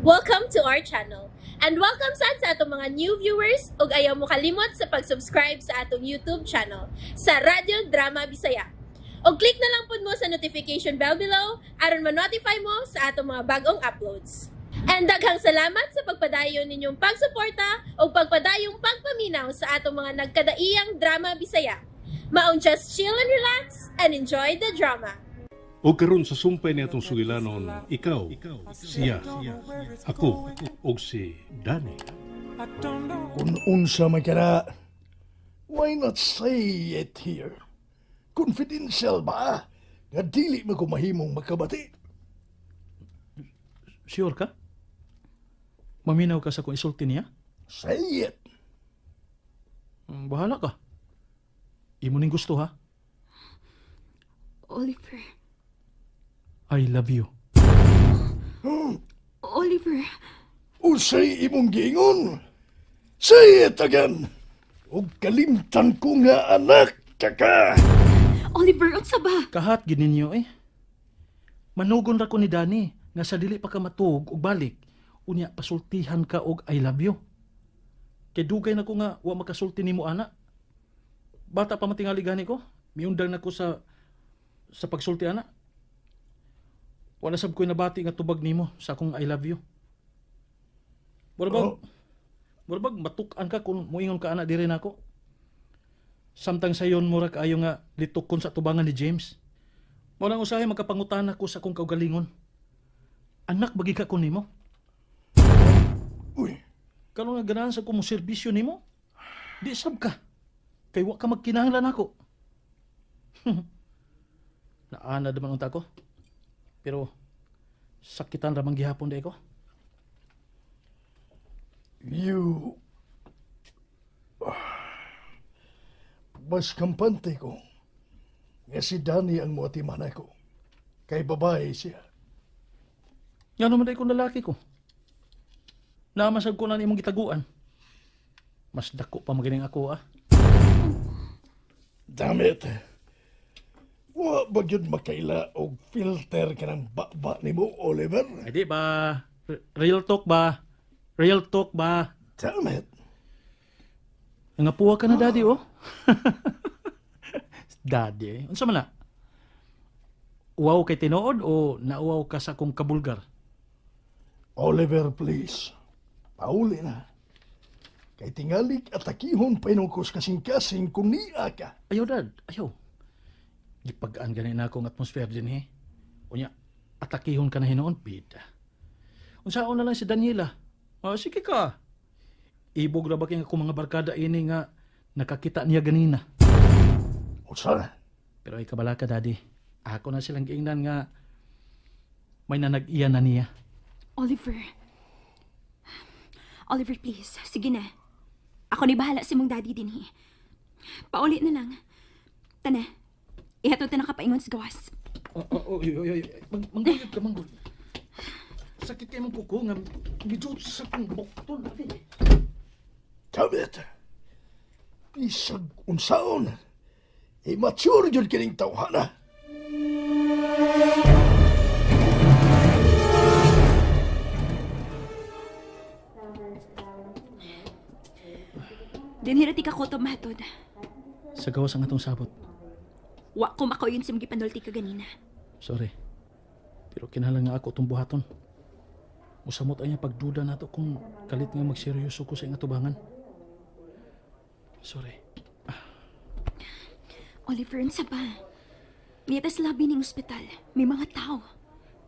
Welcome to our channel. And welcome sad sa atong mga new viewers ug ayaw mo kalimot sa pag-subscribe sa atong YouTube channel sa Radyo Drama Bisaya. Og click na lang pud mo sa notification bell below aron ma-notify mo sa atong mga bagong uploads. And daghang salamat sa pagpadayon ninyong pagsuporta ug pagpadayong pagpaminaw sa atong mga nagkadaiyang drama Bisaya. Maong just chill and relax and enjoy the drama. O karon sa sumpay ni atong sugilanon, ikaw, siya, ako, og si Danny. Kung unsa man kana, why not say it here? Confidential ba? Nga dili mo ko mahimong makabati. Sure ka? Maminaw ka sa kung isulti niya? Say it. Bahala ka. Imo ning gusto, ha? Oliver. I love you. Oliver. Unsay imong giingon? Say it again. Og kalimtan ko nga anak ka ka. Oliver, unsa ba? Kahat gid ninyo eh. Manugon ra ko ni Danny nga sa dili pa ka matuog og balik, unya pasultihan ka og I love you. Kay dugay na ko nga wa makasulti nimo ana. Bata pa man tingali gani ko, miundang na ko sa pagsulti ana. Wala sab ko'y nabati nga tubag nimo sa akong I love you. Mura bag, Oh. mura bag matuk-an ka kung moingon ka ana diri nako. Samtang sayon mura kaayo nga litukon sa tubangan ni James. Mao lang usahay makapangutana ko sa akong kaugalingon. Anak bagi ka ko nimo? Uy, Karon nga ganahan sa ko mo serbisyo nimo? Di sab ka. Kay wa ka magkinahanglan ako. Naana naman unta ko. Pero sakitan ra man gihapon di ko. You. Mas kampante ko nga si Danny ang moatiman ako. Kay babae siya. Ngano man day kung lalaki ko. Namasag ko na imong gitaguan. Mas dako pa maganing ako ah. Damn it. Wa ba gyud makaila og filter ka ng baba nimo, Oliver? Ay di ba? Real talk ba? Real talk ba? Damn it. Nangapuwa ka na, Daddy, oh. Daddy, eh. Unsa man na? Uwaw kay tinuod o nauwaw ka sa akong kabulgar? Oliver, please. Pauli na. Kay tingalig atakihon pa inong kasing-kasing kung niya ka. Ayaw, Dad. Ayaw. Gipagaan gani na akong atmosfera din, eh. Unya, atakihon ka na hinuon, bida. Unsaon na lang si Daniela? Ah, sige ka. Ibog ra ba kay akong mga barkada ini nga nakakita niya ganina? Unsa? Pero ay kabala ka, Daddy. Ako na silang giingnan nga may nanag-iya na niya. Oliver. Oliver, please. Sige na. Ako ni bahala si mong daddy din, eh. Pauli na lang. Tana. Ihatod ta na kapaingon sa gawas. Oh, oy, oy, oy. Mangguyod ka, mangguyod. Sakit kay mong kuko nga medyo sa kong bukton. Daddy. Damn it. Bisag unsaon. Immature jud kining tawhana. Dinhi ra ti ka kutob mahatod. Sa gawas ang atong sabot. Wa ko makauyon sa mga gipanulti ka ganina. Sorry. Pero kinahanglan nga ako itong buhaton. Musamot ay nga pagduda nato kung kalit nga magseryoso ko sa iyong atubangan. Sorry. Oliver, unsa ba? Miyata sa lobby ning ospital. May mga tao.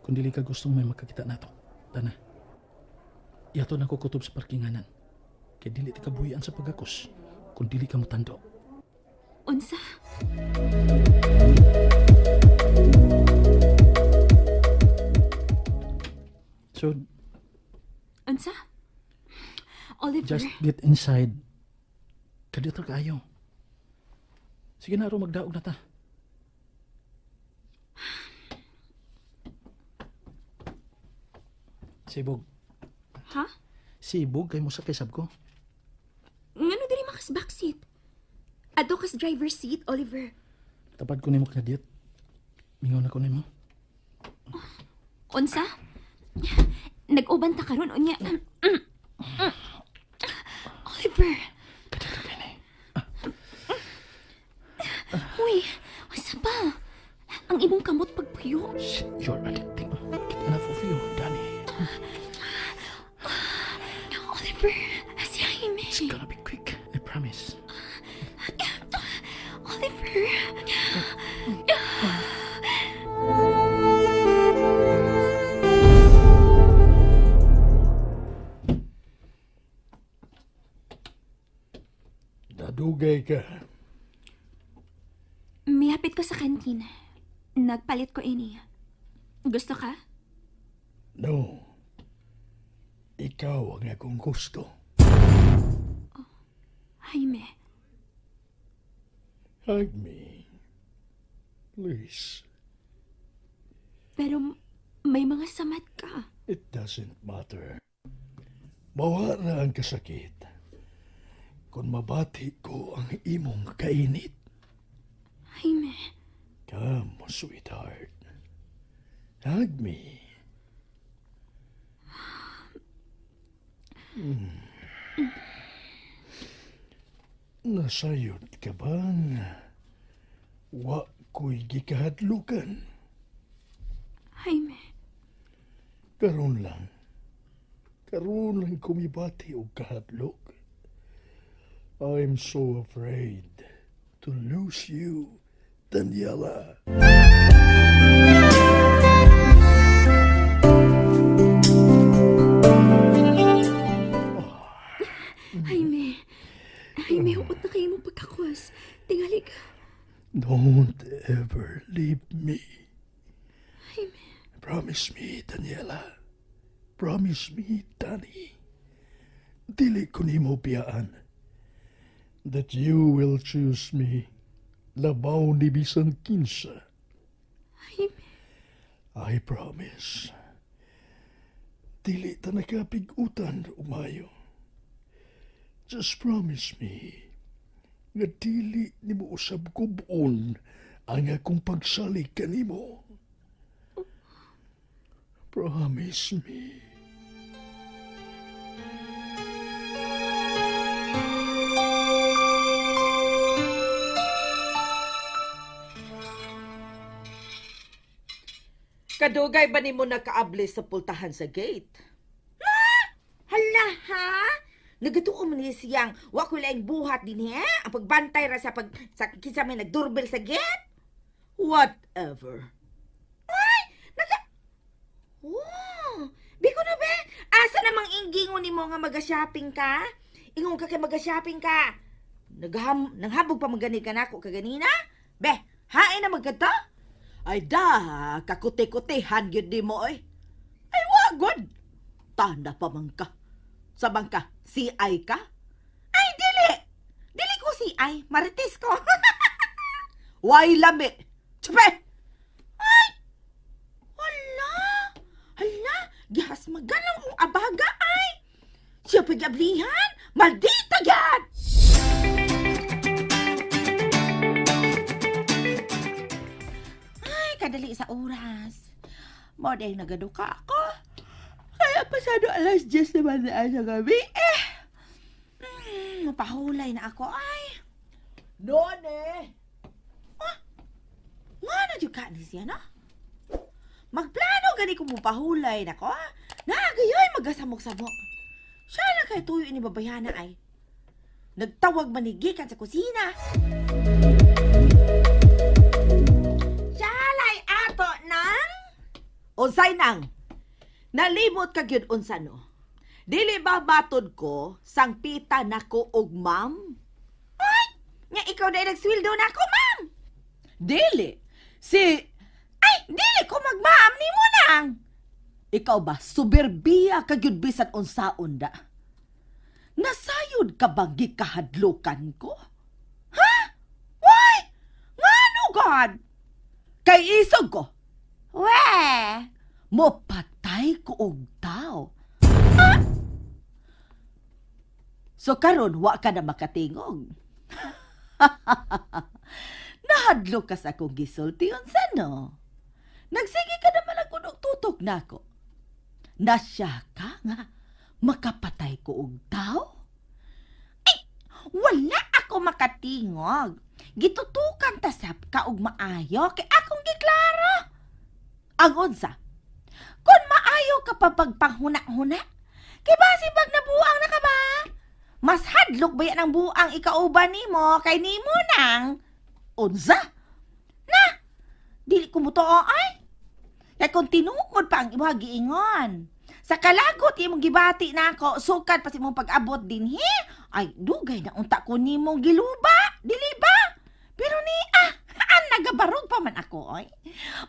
Kung dili ka gustong may makakita nato, tana. Iyato na ko kutob sa parkinganan. Kay dili ti kabuhian sa pagakos kung dili ka motando. Unsa? So, Unsa? Oliver, just get inside. Kadito kaayo. Sige na, ro, magdaog na ta. Sibog. Ha? Sibog kay mo sa sab ko. Ngano dili makas backseat? Adto kas driver's seat, Oliver. Tapad ko nimo kadiyot. Mingaw na ko nimo. Unsa? Nag-uban ta karon unya. Oliver. Kadto kini. Uy, unsa ba? Ang imong kamot pagpuyo. Shit, you're addicting. Get enough of you, Danny. Oliver, si Jaime. It's gonna be quick, I promise. Oliver. Nadugay ka. Mihapit ko sa kantin. Nagpalit ko ini. Gusto ka? No. Ikaw ang akong gusto. Oh, Jaime. Hug me. Please. Pero may mga samad ka. It doesn't matter. Mawa na ang kasakit. Kung mabati ko ang imong kainit. Jaime. Come, sweetheart. Hug me. Nasayod ka bang wa ko'y gikahadlukan? Jaime. Karon lang. Karon lang kumibati og kahadlok. I'm so afraid to lose you, Daniela. Jaime. Jaime, huot na kayo mong pagkakwas. Tingali ka. Don't ever leave me. Jaime. Promise me, Daniela. Promise me, Danny. Dili ko nimo biyaan. That you will choose me. Labaw ni bisan kinsa. Jaime. I promise. Dili ta nakapig-utan umayo. Just promise me nga dili nimo usab gub-on ang akong pagsalig kanimo. Promise me. Kadugay ba nimo nakaabli sa pultahan sa gate? Ha? Hala ha? Nagatuo man ni siyang wa ko laing buhat din he? Ang pagbantay ra sa pag sa kinsa may nagdoorbell sa gate? Whatever. Ay, naka Oh, biko na be. Asa namang inggingon nimo nga maga-shopping ka? Ingon ka kay maga-shopping ka. Nanghabog pa man gani ka nako kaganina? Be, hain na magkadto? Ay da, kakuti-kutihan gyud nimo oy. Ay wagod. Tanda pa man ka. Sa bangka, CI ka? Ay dili. Dili ko CI, marites ko. Way lami. Tsupe. Ay. Hala. Hala, gihas magalang kong abaga ay. Siya pagablihan, maldita gyud. Kadali sa oras. Mo dahil nagaduka ako. Kaya pasado 10:00 naman na sa gabi. Eh, mapahulay na ako ay. None! Ah, nga na dyan ka ni siya, no? Magplano gani kung mapahulay na ko. Nagayoy magasamok-samok. Siya na kay tuyo ni babayana ay. Nagtawag manigikan sa kusina. Unsay nang? Nalimot ka gyud unsa no? Dili ba matod ko sangpita nako og ma'am? Ay, nya ikaw dai nagsweldo nako, ma'am. Dili. Si Ay, dili ko magma'am nimo nang. Ikaw ba soberbiya ka gyud bisan unsaon da? Nasayod ka bang gikahadlokan ko? Ha? Why? Ngano god? Kay isog ko. We, mopatay ko og tao. Ah! So karon wa ka na makatingog. Nahadlok ka sa akong gisulti unsa no? Nagsige ka naman ang kunong tutok nako. Nasya ka nga makapatay ko og tao? Ay, wala ako makatingog. Gitutukan ta sab ka og maayo kay akong giklaro. Ang unsa? Kung maayo ka pa pagpanghuna-huna, kay basi bag nabuang na ka ba? Mas hadlok ba yan ang buang ikauban nimo kay nimo nang unsa? Na, dili ko motoo ay. Kay kung tinuod pa ang imong giingon. Sa kalagot imong gibati nako, sukad pa sa imong pag-abot dinhi. Ay, dugay na unta ko nimong giluba, dili ba? Pero ni an nagabarog pa man ako oy.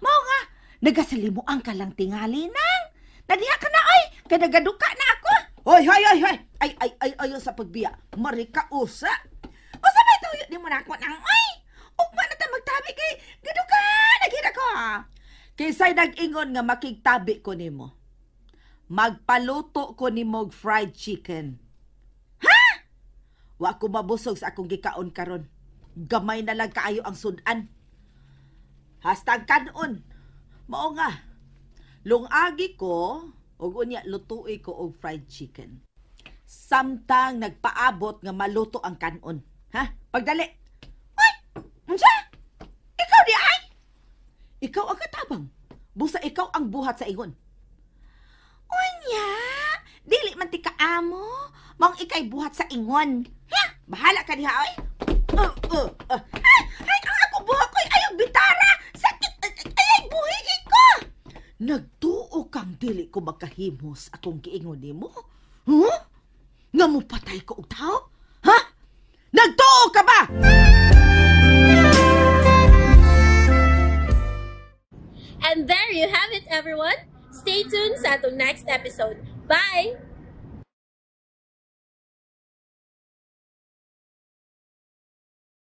Mao nga nagasalimuan ka lang tingali nang. Nadiha ka na oy, kay nagaduka na ako. Hoy, hoy, hoy, hoy. Ay, ay, ay, ayo sa pagbiya. Marika usa. Usa may tuyo nimo na ako nang oy. Ugma na ta magtabi kay gaduka na gid ako. Kinsay nag-ingon nga makigtabi ko nimo? Magpaluto ko nimo og fried chicken. Ha? Wa ko mabusog sa akong gikaon karon. Gamay na lang kaayo ang sudan. Hastag kanon. Mao nga. Lungagi ko og unya lutui ko og fried chicken. Samtang nagpaabot nga maluto ang kanon. Ha? Pagdali. Uy! Unsa? Ikaw di ay? Ikaw ang katabang. Busa ikaw ang buhat sa ingon. Unya, dili man ti kaamo. Maong ikay buhat sa ingon. Ha? Bahala ka diha oy. Ay, ay, ang ako buhat ko'y ayong bitara. Sakit, ay, ay, buhigi ko. Nagtuo kang dili ko makahimos akong giingon nimo? Huh? Nga mo patay ko og tao? Ha? Nagtuo ka ba? And there you have it, everyone. Stay tuned sa atong next episode. Bye!